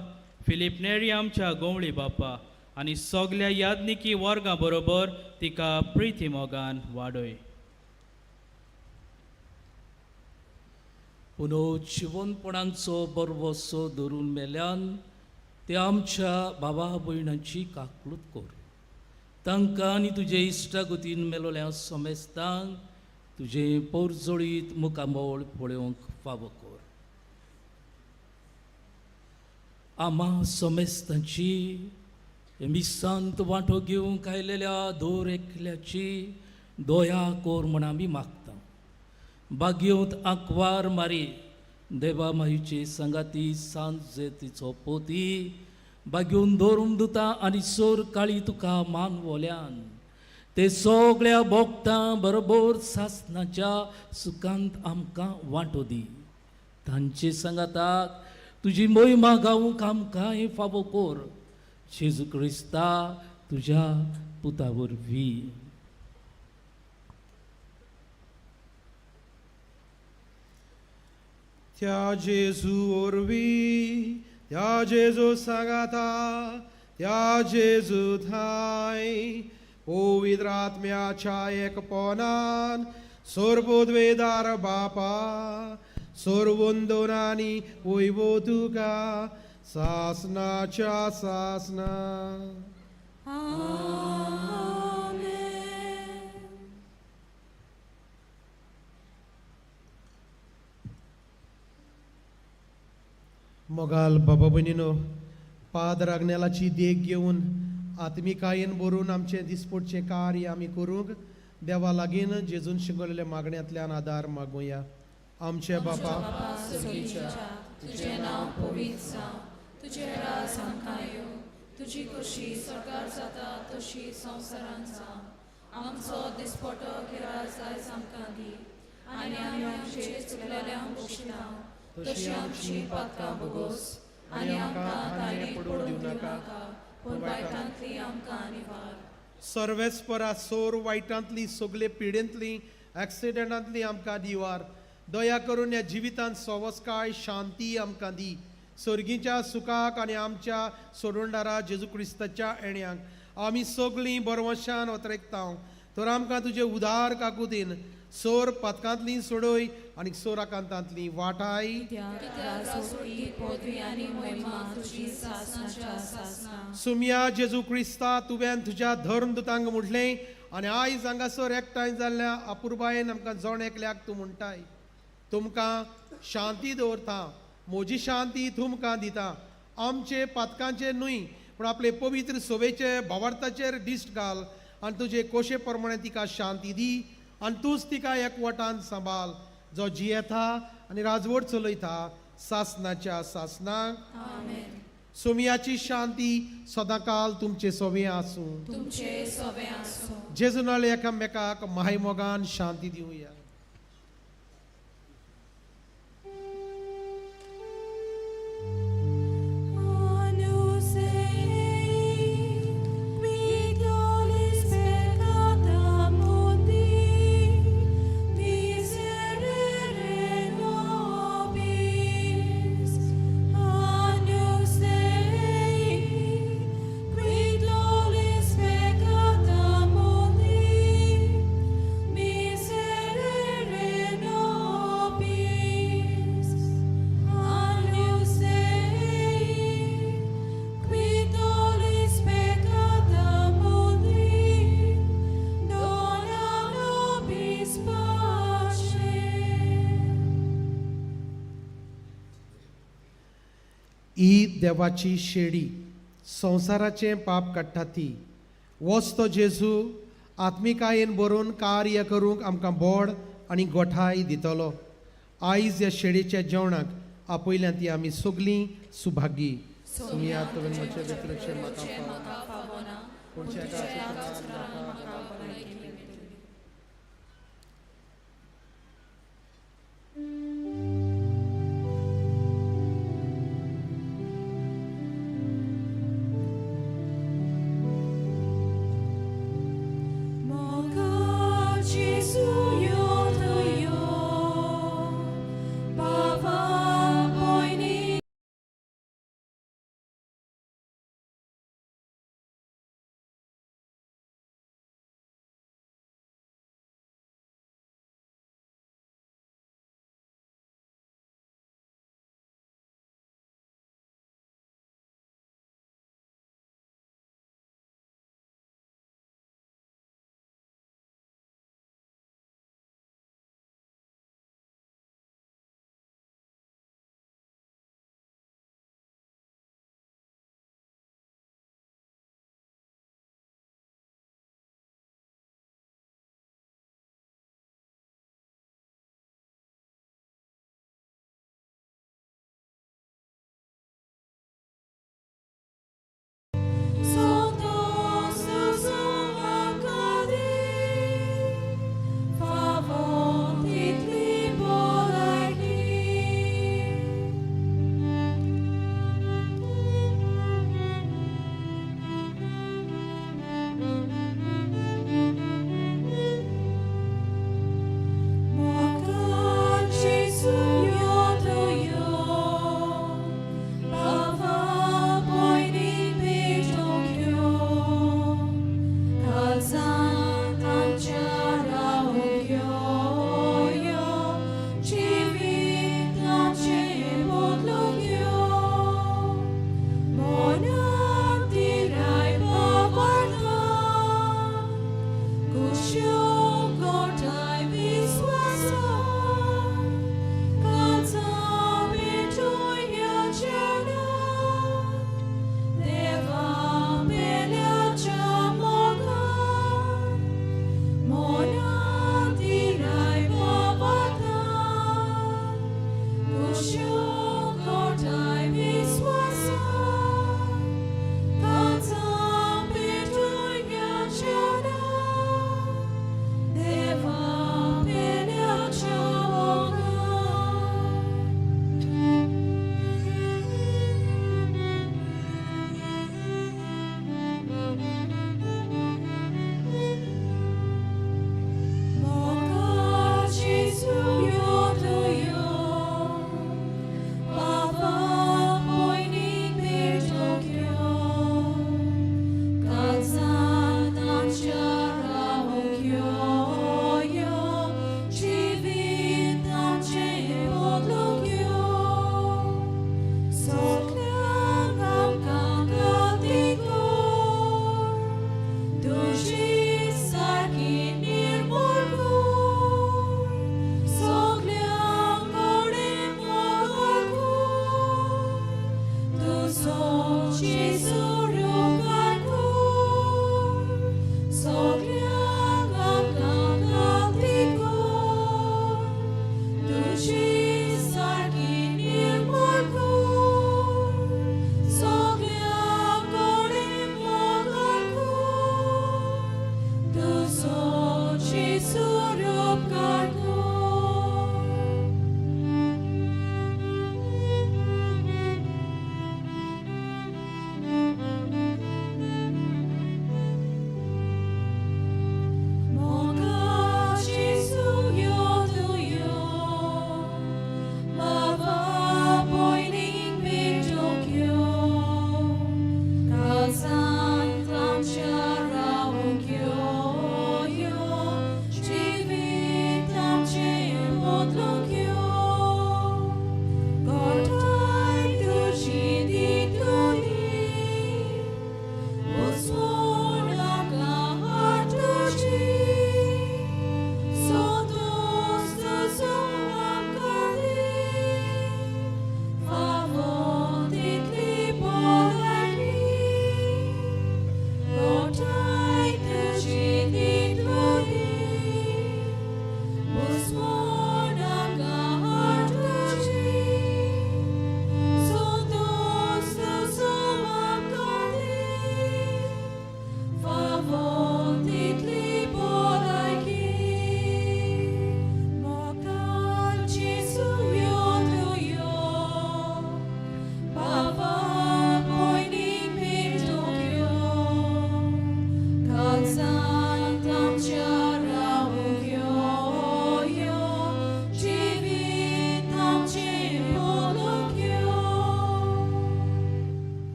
फिलीप नेरी आमच्या गोंवळी बापा आनी सगल्या यादनिकी वर्गां बरोबर तिका प्रिती मोगान वाडय. पुनर्जिवनपणांचो बरवसो धरून मेल्यान ते आमच्या बाबा भयणांची काकलूत कर, तांकां आनी तुजे इश्टागतीन मेलोल्या समेस्तांक तुजें पोरजोळीत मुखामळ पळोवंक फावो कर. आमा समेस्तांची मिसांत वांटो घेवंक आयलेल्या दर एकल्याची दया कर म्हण आमी मागता. बागेवंत आंकवार मारी देवा माईचे सांगाती सांजेतीचो पोती बागेवन दवरून दुता आनी सोर काळी तुका मानवल्यान ते सगळ्या भोगतां बरोबर सासनाच्या सुखांत आमकां वांटो दी. तांचे सांगाताक तुजी मोहिमा गावूंक आमकां फावो कर, जेजू क्रिस्ता तुज्या पुता वरवीं. त्या जेजू वरवीं, त्या जेजू सांगाता, त्या जेजू थांय पवित्र आत्म्याच्या एकपणान सोरबोद्वेदार बापा सोरवंदनानी वयवो तुका सासनाच्या सासना. मोगाल बाबा भयणीनो, पाद्र आग्नेलाची देख घेवन आत्मिकायेन भरून आमचें दिसपडचें कार्य आमी करूंक देवा लागीं जेजून शिकवलेल्या मागण्यांतल्यान आदार मागुया. आमचे बापा तुजें नांव पवित्र जावं, तुजें राज आमकां येवं, तुजी खोशी स्वर्गार जाता तशी संवसारांत जावं. आमचो दिसपटो गिरास आयज आमकां दी आनी आमी आमचे चुकलेल्यांक बक्षिता तशी आमची पातकां भोगोस आनी आमकां ताणी पडून दिवं नाका, पूण वायटांतली आमकां निवार. सर्वेस्परा सोर वायटांतली सगळे पिडेंतली एक्सिडेंटांतली आमकां दिवार. दया करून ह्या जिवितांत सवस्काय शांती आमकां दी. सर्गीच्या सुखाक आनी आमच्या सोडवणदारा जेजू क्रिस्ताच्या येण्याक आमी सगळीं बरवशान वतरेकता. तर आमकां तुजे उदार काकुतीन सोर पातकांतली सोडय आनी सोर आकांतांतली वाटाय. सुमया जेजू क्रिस्ता, तुवें तुज्या धर्म दुतांक म्हटलें आनी आयज हांगासर एकठांय जाल्ल्या अपुरबायेन आमकां जण एकल्याक तूं म्हणटाय, तुमकां शांती दवरता, म्हजी शांती तुमकां दिता. आमचे पातकांचे न्हय पूण आपले पवित्र सोबेचे भावार्थाचेर दिश्ट घाल आनी तुजे कोशे प्रमाणे तिका शांती दी आनी तूंच तिका एकवटान सांबाळ, जो जियेता आनी राजवट चलयता सासनाच्या सासनाक. सोमियाची शांती सदांकाल तुमचे सोवे आसूं. तुमचे सोवे आसूं. जेजू नाले एकामेकाक मायमोगान शांती दिवया. ही देवाची शेडी संवसाराचें पाप काडटा ती. वच तो जेजू आत्मिकायेन बरोवन कार्य करूंक आमकां बोड आनी गोठाय दितलो. आयज ह्या शेडीच्या जेवणाक आपयल्या ती आमी सगलीं सुभागी. सुमया तुवें म्हजें व्यतिरिक्त म्हाका फावना, पूण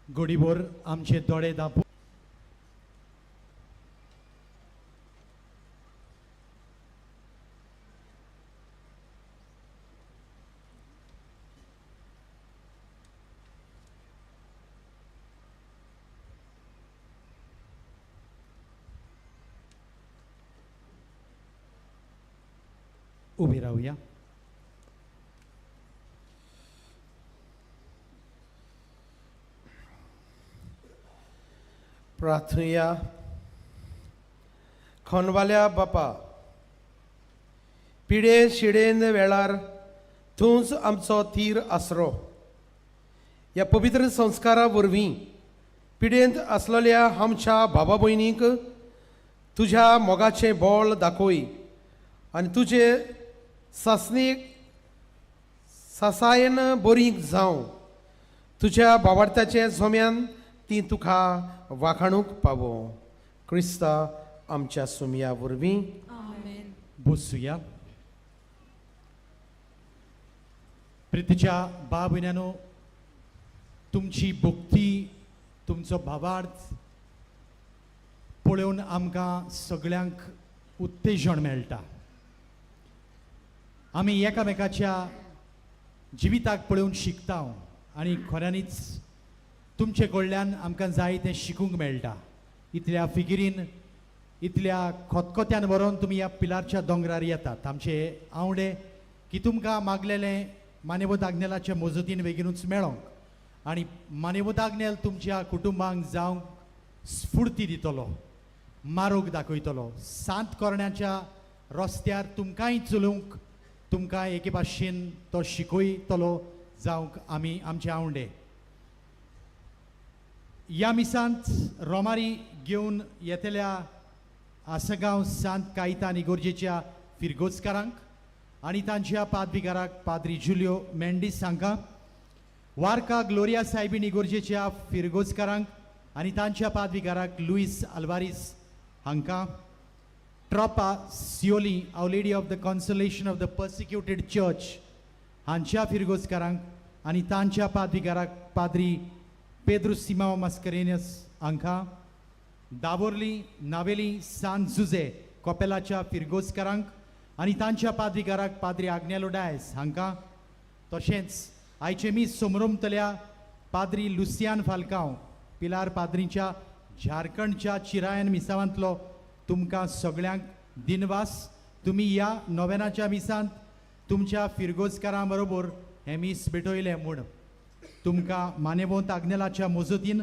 घडीभर आमचे दोळे धांपून उबी रावया. प्रार्थनुया. खनवाल्या बापा, पिडे शिडेन वेळार तूंच आमचो तीर आसरो. ह्या पवित्र संस्कारा वरवीं पिडेंत आसलेल्या आमच्या बाबा भयणीक तुज्या मोगाचें बळ दाखय आनी तुजे सासणीक सासायेन बरींक जावं. तुज्या बावार्थाचे जोम्यान ती तुका वाखाणूक पावो. क्रिस्ता आमच्या सुमया वरवीं. बसुया. प्रितीच्या बा भयण्यानो, तुमची भक्ती, तुमचो भावार्थ पळोवन आमकां सगळ्यांक उत्तेजन मेळटा. आमी एकामेकाच्या जिविताक पळोवन शिकता आनी खऱ्यांनीच तुमचे कडल्यान आमकां जाय तें शिकूंक मेळटा. इतल्या फिकिरीन, इतल्या खोतखोत्यान व्हरोन तुमी ह्या पिलारच्या दोंगरार येतात. आमचे आवडे की तुमकां मागलेलें मानेवत आग्नेलाचे मजतीन बेगीनूच मेळोंक आनी मानेवत आग्नेल तुमच्या कुटुंबांक जावंक स्फुर्ती दितलो, मारोग दाखयतलो. सांत करण्याच्या रस्त्यार तुमकांय चलोवंक, तुमकां एके भाशेन तो शिकयतलो जावंक आमी आमचे आवडे. ह्या मिसांत रोमारी घेवन येतल्या आसगांव सांत कायतान इगोर्जेच्या फिरगोजकारांक आनी तांच्या पादविगाराक पाद्री जुलियो मेंडीस हांकां, वारका ग्लोरिया सायबीन इगोर्जेच्या फिरगोजकारांक आनी तांच्या पादविगाराक लुईस अल्वारीस हांकां, Tropa Siolim our lady of the consolation of the persecuted church हांच्या फिरगोजकारांक आनी तांच्या पादविगाराक पाद्री पेद्रू सिमाव मास्करेनियस हांकां, दाबोर्ली नावेली सान जुजे कोपेलाच्या फिरगोजकारांक आनी तांच्या पादविगाराक पाद्री आग्नेलो डायस हांकां, तशेंच आयचे मीस सोमरोमतल्या पाद्री लुसियान फाल्कांव पिलार पाद्रीच्या झारखंडच्या चिरायन मिसावांतलो तुमकां सगळ्यांक दिनवास. तुमी ह्या नोवेनाच्या मिसांत तुमच्या फिरगोजकारां बरोबर हें मीस भेटयलें म्हूण तुमकां मानेवंत आग्नेलाच्या मजतीन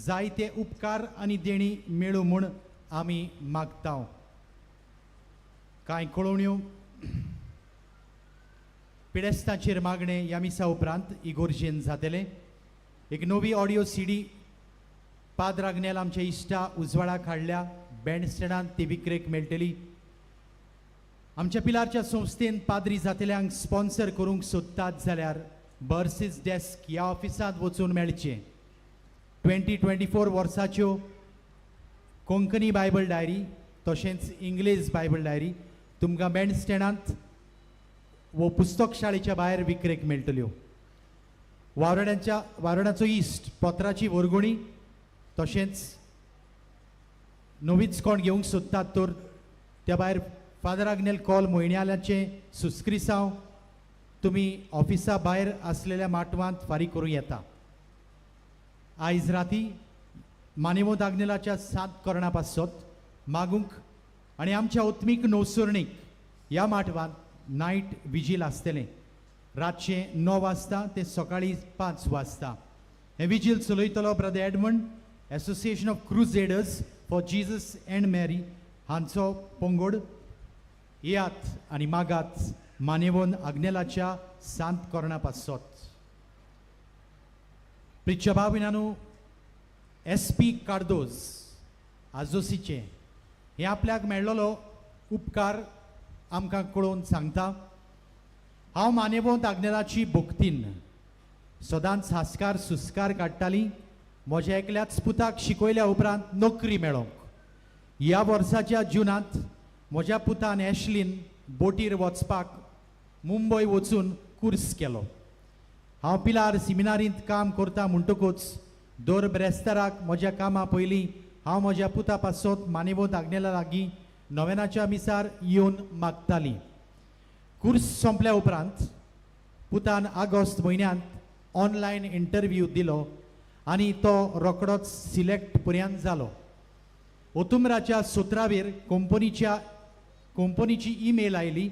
जायते उपकार आनी देणी मेळूं म्हूण आमी मागता. कांय कळोवण्यो. पिडेस्ताचेर मागणें ह्या मिसा उपरांत इगोर्जेन जातलें. एक नवी ऑडियो सीडी पाद्र आग्नेल आमच्या इश्टा उजवाडाक हाडल्या, बँडस्टँडांत ती विक्रेक मेळटली. आमच्या पिलारच्या संस्थेन पाद्री जातल्यांक स्पॉन्सर करूंक सोदतात जाल्यार बर्सीस डेस्क ह्या ऑफिसांत वचून मेळचें. 2024 वर्साच्यो कोंकणी बायबल डायरी तशेंच इंग्लीश बायबल डायरी तुमकां बँडस्टँडांत वो पुस्तक शाळेच्या भायर विक्रेक मेळटल्यो. वावराड्यांच्या वावराड्यांचो इश्ट पत्राची वर्गुणी तशेंच नवीच कोण घेवंक सोदतात तर त्या भायर फादर आग्नेल कॉल म्हयन्याल्याचें सुस्क्रिसांव तुमी ऑफिसा भायर आसलेल्या माटवांत फारीक करूं येता. आयज राती मानेवो दाग्नेलाच्या 7 करणां पासत मागूंक आनी आमच्या उत्मीक नवसरणीक ह्या माटवांत नायट विजील आसतलें. रातचें 9 वाजता ते सकाळीं 5 वाजता. हें vigil चलयतलो brother Edmund, association of crusaders for Jesus and Mary हांचो पंगड. येयात आनी मागात मानेवन आग्नेलाच्या सांत कोरणा पासत. प्रिच्या भाव भयणांनो, एस पी कार्दोज आजोसीचें हें आपल्याक मेळ्ळलो उपकार आमकां कळोवन सांगता. हांव मानेवंत आग्नेलाची भक्तीन सदांच हास्कार सुस्कार काडटाली. म्हज्या एकल्याच पुताक शिकयल्या उपरांत नोकरी मेळोंक. ह्या वर्साच्या जुनांत म्हज्या पुतान एशलीन बोटीर वचपाक मुंबय वचून कुर्स केलो. हांव पिलार सिमिनारींत काम करता म्हणटकूच दर ब्रेस्ताराक म्हज्या कामा पयलीं हांव म्हज्या पुता पासत मानेवंत आग्नेला लागीं नोवेनाच्या मिसार येवन मागताली. कुर्स सोंपल्या उपरांत पुतान आगोस्त म्हयन्यांत ऑनलायन इंटरव्यू दिलो आनी तो रोकडोच सिलेक्ट पर्यंत जालो. ओतुमराच्या 17वेर कंपनीची ईमेल आयली,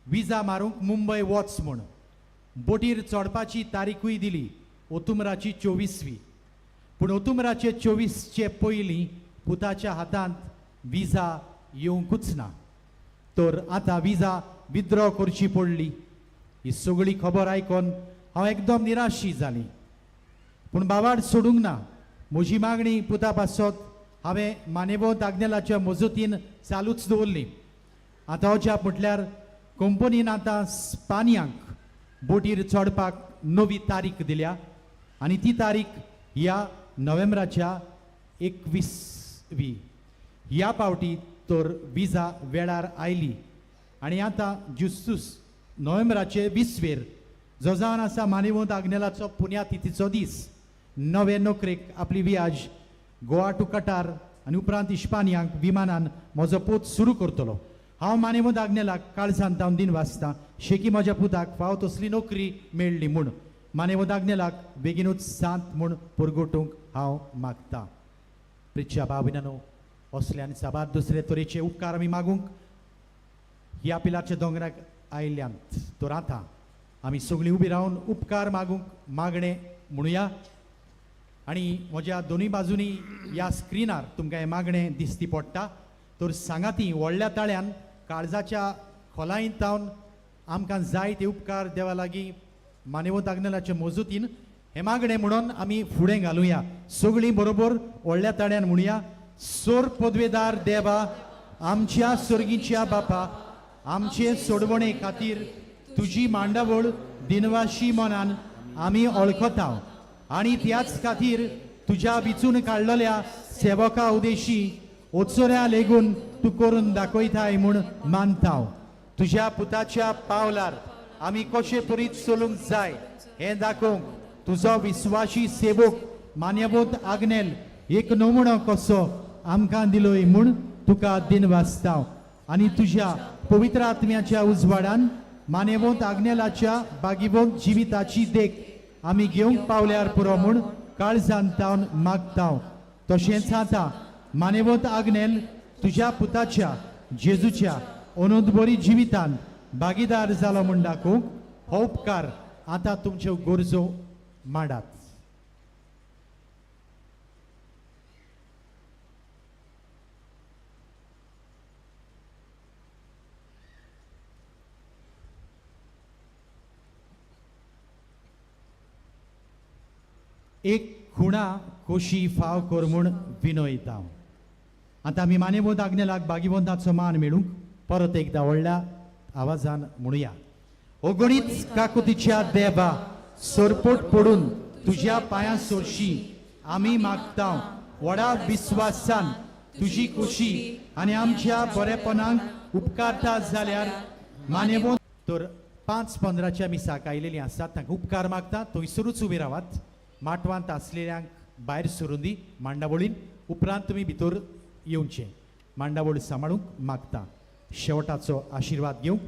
विजा मारूंक मुंबय वच म्हूण. बोटीर चडपाची तारीखूय दिली, ओतुमराची 24वी. पूण ओतुमराचे 24चे पयलीं पुताच्या हातांत विजा येवंकूच ना. तर आतां विजा विद्रॉ करची पडली. ही सगळी खबर आयकून हांव एकदम निराशी जाली. पूण बाबाड सोडूंक ना. म्हजी मागणी पुता पासत हांवें मानेवंत आग्नेलाच्या मजतीन चालूच दवरली. आतां अजाप म्हटल्यार कंपनीन आतां स्पानियांक बोटीर चडपाक नवी तारीख दिल्या आनी ती तारीख ह्या नोव्हेंबराच्या 21वी. ह्या पावटी तर विजा वेळार आयली आनी आतां जुस्तूस नोव्हेंबराचे 20वेर जो जावन आसा मानेवंत आग्नेलाचो पुण्यातिथीचो दीस, नवे नोकरेक आपली वियाज गोवा टू कटार आनी उपरांत इस्पानियांक विमानान म्हजो पोत सुरू करतलो. हांव मानेवंत आग्नेलाक काळजान तावन दिन वाचता शेकी म्हज्या पुताक फाव तसली नोकरी मेळ्ळी म्हूण. मानेवंत आग्नेलाक बेगिनूच सांत म्हूण परगटूंक हांव मागता. प्रिच्या भाव भयणांनो, असले आनी साबार दुसरे तरेचे उपकार आमी मागूंक ह्या पिलाच्या दोंगराक आयल्यांत. तर आतां आमी सगळीं उबी रावन उपकार मागूंक मागणें म्हणुया आनी म्हज्या दोनूय बाजूंनी ह्या स्क्रिनार तुमकां हें मागणें दिसती पडटा. तर सांगाती व्हडल्या ताळ्यान काळजाच्या खोलायेंत जावन आमकां जाय ते उपकार देवा लागीं मानेवंत आग्नेलाचे मजतीन हें मागणें म्हणून आमी फुडें घालुया. सगळीं बरोबर व्हडल्या ताळ्यान म्हणुया. सोर पदवेदार देवा, आमच्या सर्गीच्या बापा, आमचे सोडवणे खातीर तुजी मांडावळ दिनवाशी मनान आमी वळखता आनी त्याच खातीर तुज्या विचून काडलेल्या सेवका उदेशी ओचोऱ्या लेगून तूं करून दाखयताय म्हूण मानता. तुज्या पुताच्या पावलार आमी कशे परीत चलूंक जाय हें दाखोवंक तुजो विस्वाशी सेवक मान्यवंत आग्नेल एक नमुनो कसो आमकां दिलोय म्हूण तुका दिनवासता आनी तुज्या पवित्र आत्म्याच्या उजवाडान मान्यवंत आग्नेलाच्या बागीवंत जिविताची देख आमी घेवंक पावल्यार पुरो म्हूण काळजान तावन मागता. तशेंच आतां मान्यवंत आग्नेल तुज्या पुताच्या जेजूच्या अनंतबरी जिवितान भागीदार जालो म्हूण दाखोवंक हो उपकार आतां तुमच्यो गरजो मांडात. एक खुणा कोशी फाव कर म्हूण विनयता. आतां आमी मानेवंत आग्नेलाक बागीवंताचो मान मेळूंक परत एकदां व्हडल्या आवाजान म्हणुया. अगणीत काकुतीच्या देवा, सरपोट पडून तुज्या पांयां सोरशी आमी मागता. व्हडा विस्वासान तुजी खुशी आनी आमच्या बरेपणाक उपकारता जाल्यार मानेवंत. तर 5:15च्या मिसाक आयलेलीं आसात तांकां उपकार मागता. थंयसरूच उबी रावात. माटवांत आसलेल्यांक भायर सरून दी मांडावळीन, उपरांत तुमी भितर येवचें. मांडावळ सांबाळूंक मागता. शेवटाचो आशिर्वाद घेवंक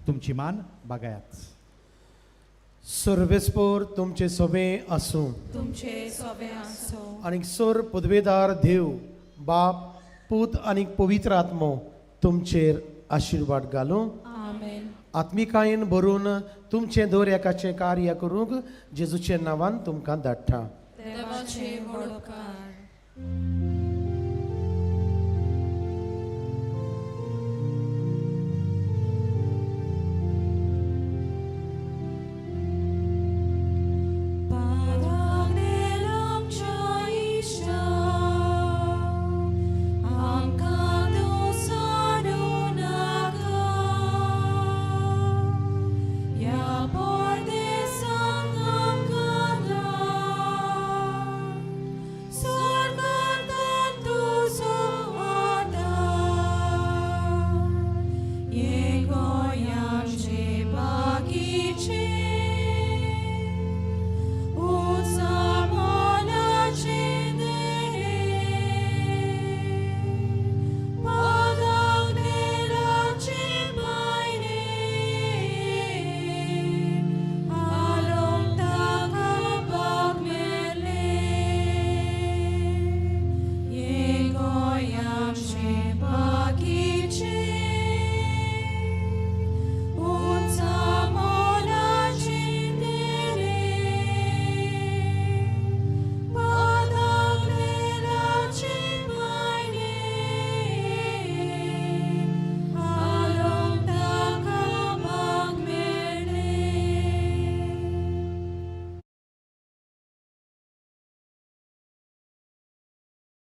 तुमची मान बागायात. सर्वेस्पोर तुमचे सोबे आसूं. तुमचे सोबे आसूं. आनी सोर पदवेदार देव बाप पूत आनी पवित्र आत्मो तुमचेर आशिर्वाद घालूं. आमेन. आत्मिकायेन भरून तुमचें दर एकाचें कार्य करूंक जेजूच्या नांवान तुमकां धाडटा. देवाचे व्हड उपकार.